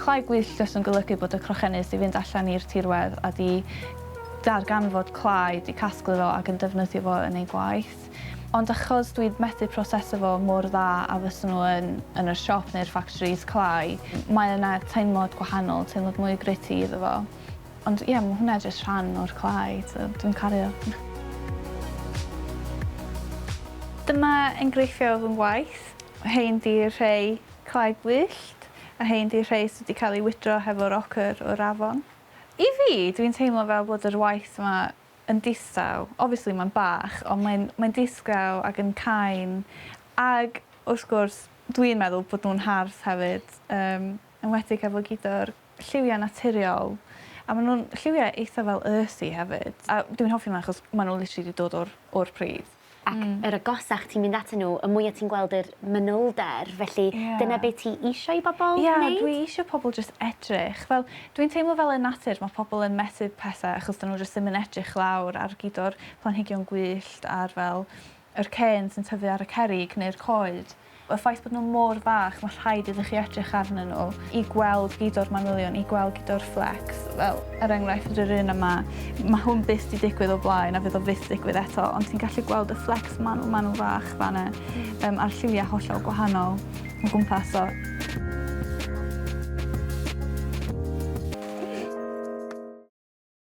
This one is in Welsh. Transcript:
Clai gwyllt jyst yn golygu bod y crochenydd 'di fynd allan i'r tirwedd a 'di darganfod clai, 'di casglu fo ac yn defnyddio fo yn ei gwaith. Ond achos dwi methu prosesu fo mor dda a fyswn nhw yn yn y siop neu'r factories clai, mae yna teimlad gwahanol, teimlad mwy gritty iddo fo. Ond ie, ma' hwnna jyst rhan o'r clai, so dwi'n caru o. Dyma enghreifftiau o fy ngwaith. Rhein 'di rhei clai gwyllt a rhein 'di rhei sy 'di cael eu wydro hefo'r ocr o'r afon. I fi, dwi'n teimlo fel bod yr waith 'ma yn distaw. Obviously mae'n bach, ond mae'n mae'n distaw ac yn cain ag wrth gwrs dwi'n meddwl bod nhw'n hardd hefyd, yym enwedig efo gyd o'r lliwiau naturiol a maen nhw'n lliwiau eitha fel earthy hefyd a dwi'n hoffi hwnna achos maen nhw literally 'di dod o'r o'r pridd. Ac yr agosach ti'n mynd atyn nhw y mwya ti'n gweld yr manylder felly Ie. dyna be' ti isio i bobol Ie neud? dwi isio pobol jyst edrych fel dwi'n teimlo fel yn natur ma' pobol yn methu pethe achos 'dyn nhw jyst ddim yn edrych lawr ar gyd o'r planhigion gwyllt a'r fel yr cen sy'n tyfu ar y cerrig neu'r coed. Y ffaith bod nhw mor fach, mae rhaid iddo chi edrych arnyn nhw i gweld gyd o'r manylion, i gweld gyd o'r flex. Fel, er enghraifft, yr un yma, mae hwn byth 'di digwydd o blaen a fydd o fyth digwydd eto, ond ti'n gallu gweld y flex manwl, manwl fach fan'na, a'r lliwiau hollol gwahanol o gwmpas o.